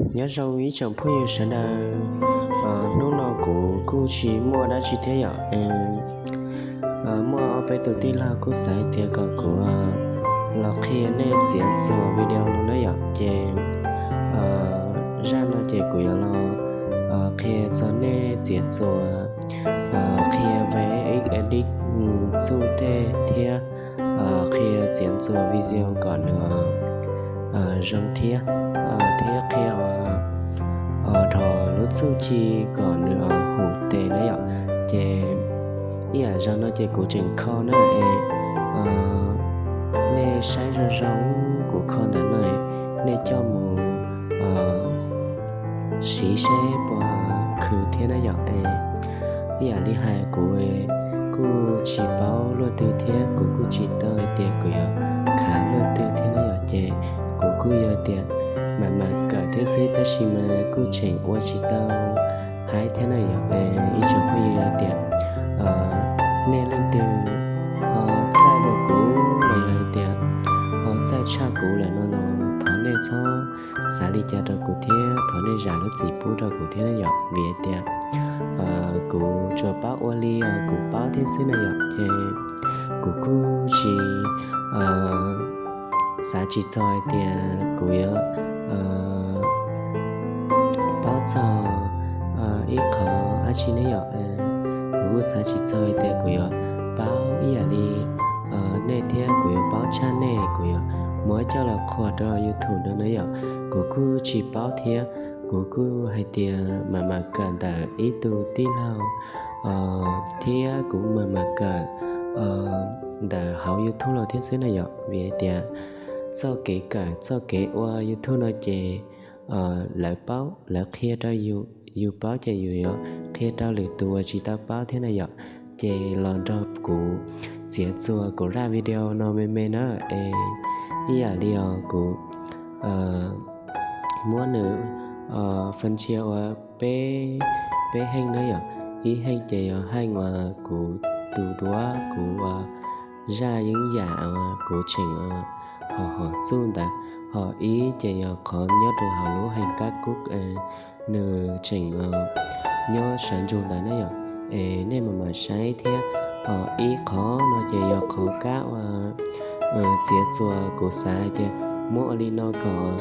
Nyob zoo ib tsoom phooj ywg sawv daws, hnub no kuv kuj tsis muaj dab tsi thiab yom. Muaj ob peb tus tij laug kuj xav tias kom kuv los qhia nej txiav txuas video no na yom, ces zaj no ces kuv yuav los qhia txog nej txiav txuas, qhia veb edit txuj tej thiab qhia txiav txuas video kom nws zoo thiab, thiab qhia dhos lub txuj ci kom nws hum tes na yom. Ces ib yam zaus no ces kuv tseem kho na es nej saib zoo zoo kuv kho ntawm no, nej coj mus siv seb puas khwv thiab na yom. Ib yam li hais kuv kuj tsis paub luaj twg thiab kuv kuj tsis tau hais tias kuv yuav khav luaj twg thiab na yom, ces kuv kuj yog tias mam mam kawm thiab xwb, tab sis mas kuj tseem ua tsis tau haib thiab na yom. Ib tsoom phooj ywg yog tias nej leej twg ho txawj dua kuv los yog hais tias ho txawj tshaj kuv lawm no los thov nej txhob xav li cas rau kuv thiab thov nej zam lub txim pub rau kuv thiab na yom, vim hais tias kuv tsuas paub ua li kuv paub thiab xwb na yom, ces kuv kuj tsis xav tsis txog hais tias kuv yuav paub txog ib qho dab tsi ne yom. Kuv kuj xav tsis txog hais tias kuv yuav paub ib yam li nej thiab kuv yuav paub tshaj nej, kuv yuav muab coj los qhuas rau YouTube no na yom. Kuv kuj tsis paub thiab, kuv kuj hais tias mam mam kawm ntawm ib tug tij laug thiab kuv mam mam kawm ntawm hauv YouTube los thiab xwb na yom, vim hais tias txoj kev kawm txoj kev ua YouTube no ces lawv paub lawv qhia rau yus, yus paub ces yus yuav qhia rau lwm tus uas tsis tau paub thiab na yom. Ces los nrog kuv txiav txuas kuv zaj video no me me na es ib yam li os kuv muab nws fan cia ua peb, peb heej na yom. Ib heej ces yog heej uas kuv tus duab kuv zaj yeeb yam kuv tseem ho hom txuj ntawd, ho ib ces yog qhov nyob rau hauv lub heej kab kub nws tseem nyob sawv ntsug ntawd na yom. Es nej mam mam saib thiab, ho ib qhov no ces yog qhov kab ua txiav txuas, kuv xav hais tias muab ua li no kom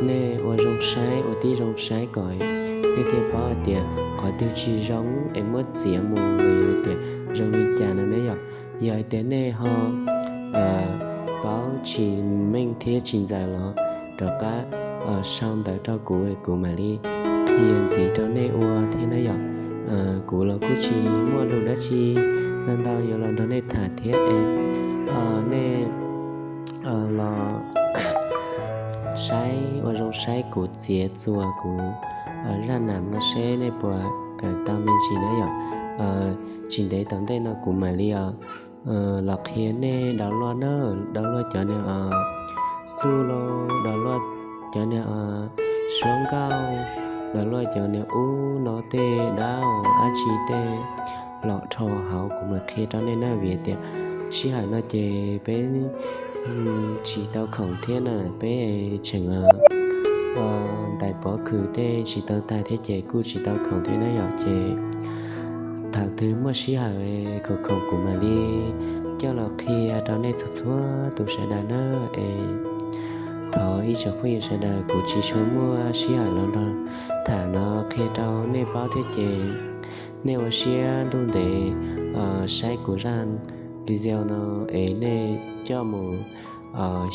nej ua zoo saib, ua tib zoo saib kom nej thiaj paub hais tias qhov twg tsis zoo es muab txiav mus los yog tias zoo li cas no ne yom. Yog hais tias nej ho paub tsis meej thiab tsis ntxaws los rov qab sau ntawv rau kuv, kuv mam li qhia ntxiv rau nej ua thiab na yom. Kuv los kuj tsis muaj lus dab tsi ntau ntau yuav los nrog nej tham thiab es nej los saib ua zoo saib kuv txiav txuas kuv zaj nam no seb nej puas kawm tau me ntsis na yom. Tsis ntev tom ntej no kuv mam li los qhia nej download na, download cov niag txuj los download cov niag suab nkauj, download cov niag ub no tej dab dab tsi tej los dhau hauv kuv mam qhia rau nej na, vim tias sij hawm no ces peb tsis tau khoom thiab na, peb tseem ntais pov khwm tej tsis tau tag thiab ces kuj tsis tau khoom thiab na yom. Ces thaum twg muaj sij hawm khoom khoom kuv mam li coj los qhia rau nej txhua txhua tus sawv daws na. Es thov ib tsoom phooj ywg sawv daws, kuv tsis tshua muaj sij hawm los nrog tham no qhia rau nej paub thiab ces nej ua siab ntuj ntev saib kuv zaj video no es nej coj mus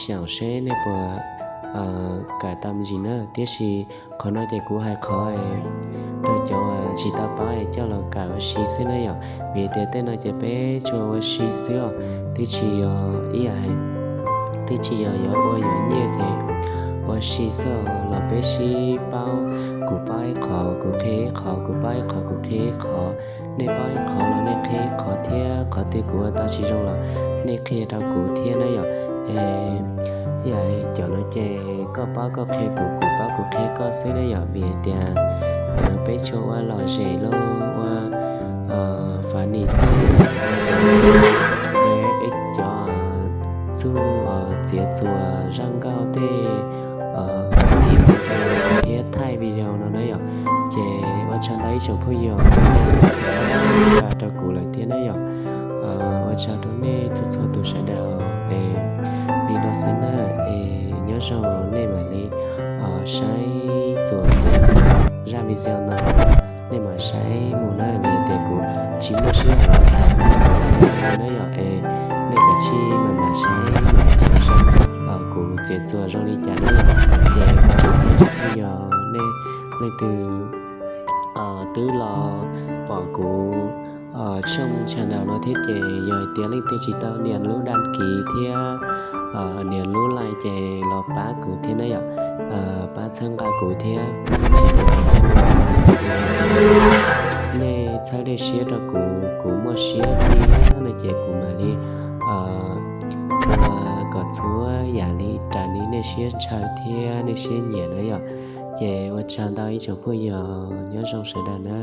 xyaum seb nej puas kawm tau me ntsis na. Tiam sis qhov no ces kuv hais qhov rau cov tsis tau paub es coj los kawm ua si xwb na yom, vim tias tej no ces peb tsuas ua si xwb os, twb tsis yog ib yam, twb tsis yog yuav ua yuav nyiaj ces ua si xwb os, los peb sib paub, kuv paub ib qho kuv qhia ib qho, kuv paub ib qho kuv qhia ib qho, nej paub ib qho los nej qhia ib qho thiab, qhov twg kuv ua tau tsis zoo los nej qhia rau kuv thiab na yom. Ib yam cov no ces koj paub koj qhia kuv, kuv paub kuv qhia koj xwb na yom, vim tias peb tsuas ua lom zem los ua fav nim thiab cov txuj txiav txuas zaj nkauj tej txiv thiab thaij yog rau kuv lawm thiab na yom. Ua tsaug rau nej txhua txhua tus sawv daws es li no xwb na, es nyob zoo nej mam li saib txuas zaj video no, nej mam saib mus na, vim tias kuv tsis muaj sij hawm tham na yom, es nej kav tsij mam mam saib, mam mam saib saib kuv txiav txuas zoo li cas na yom. Ces ua tsaug rau nej, yog nej leej twg twb los pom kuv tshooj channel no thiab ces yog hais tias leej twg tsis tau nias lub đăng ký thiab nias lub like ces los pab kuv thiab na yom, pab txhawb nqa kuv thiab. Tsis tas li ntawd, nej txhawb dej siab rau kuv, kuv muaj siab thiab no ces kuv mam li ua kom txhua yam li raws li nej siab ntshaw thiab nej siab nyiam na yom. Ces ua tsaug ntau ib tsoom phooj ywg, nyob zoo sawv daws na.